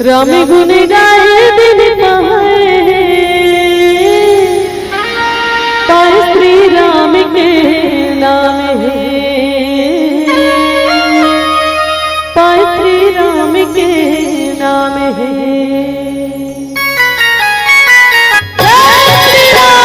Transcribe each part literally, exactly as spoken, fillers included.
राम गुण गाए दिन पहाए, पाए श्री राम के नाम हे, पाए श्री राम के नाम हे। जय श्री राम।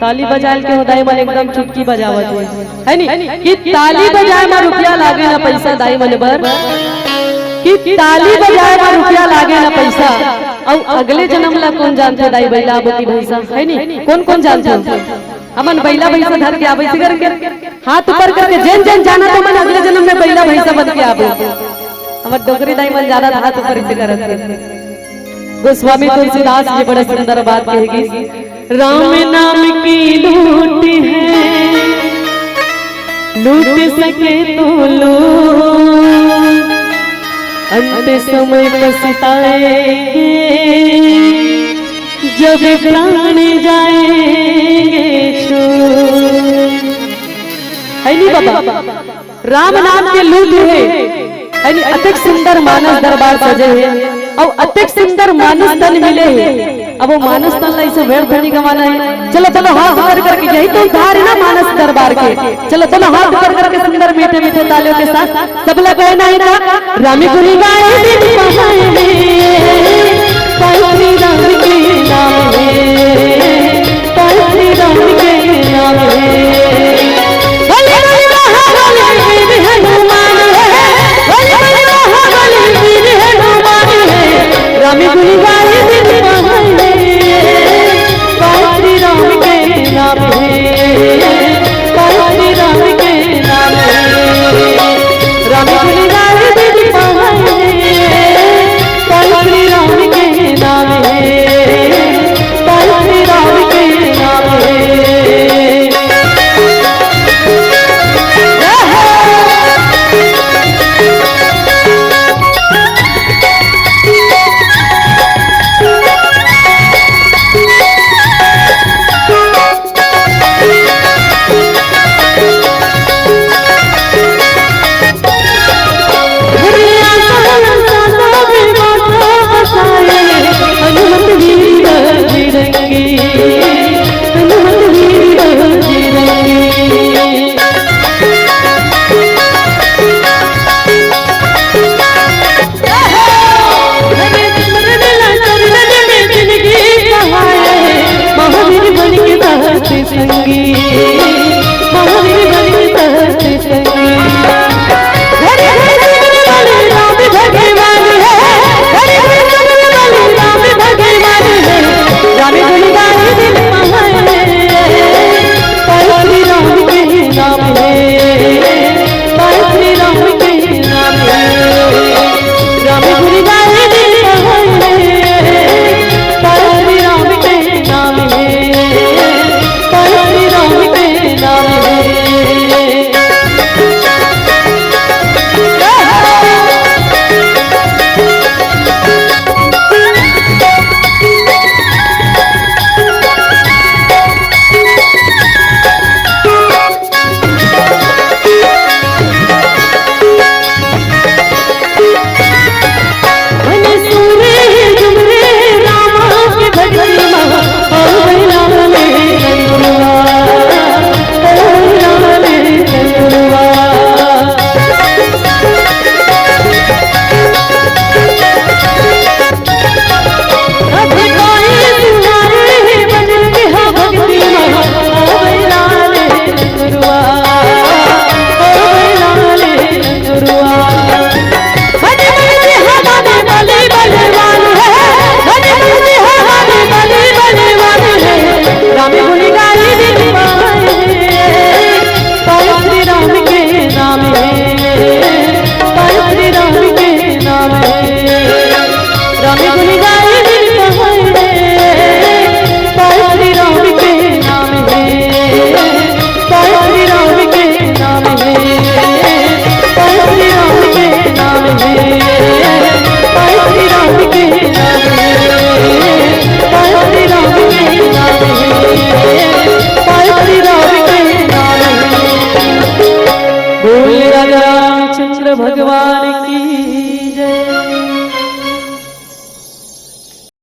ताली बजाए के हो दाई मन एकदम चुटकी बजावत हे, है नी? कि ताली बजाए म रुपया लागे ना पैसा दाई मन बर, कि ताली बजाए म रुपया लागे ना पैसा। अउ अगले जन्म ला कोन जानथे दाई, बइला आबो की भैंसा, है नी? कोन कोन जानथे? हमन बइला भैंसा धर के आबे से करके हाथ ऊपर करके जेन जेन जाना तो मन अगले जन्म में बइला भैंसा बन के आबो। हमर डोकरी दाई मन ज्यादा हाथ ऊपर से करत हे। गोस्वामी तुलसीदास जी बड़ा सुंदर बात कहे गिस, राम नाम की लूट है, लूट सके तो लूट, अंत समय पछताएंगे, जब प्राण जाएंगे छूट। है नी बाबा? राम नाम के लूट हे, यानी अतेक सुंदर मानस दरबार सजे हे, अउ अतेक सुंदर मानस तन मिले हे। अब वो मानस तन ला इसे व्यर्थ नहीं गंवाना हे। चलो, चलो, हाथ ऊपर करके, यही तो उद्धार हे ना मानस दरबार के। चलो, चलो, हाथ ऊपर करके सुंदर मीठे मीठे तालियों के साथ सब ला कहना हे ना, राम गुण गाए दिन पहाए, पाए श्री राम के नाम हे, पाए श्री राम के नाम हे। भोले भोले महाबली वीर हनुमान हे, भोले भोले महाबली वीर हनुमान हे, राम गुण गाए दिन पहाए, पाए श्री राम के नाम हे, पाए श्री राम के नाम हे। राम गुण गाए दिन पहाए, पाए श्री राम के नाम हे, पाए श्री राम के नाम हे। जय हो। महावीर बन के साथ संगी,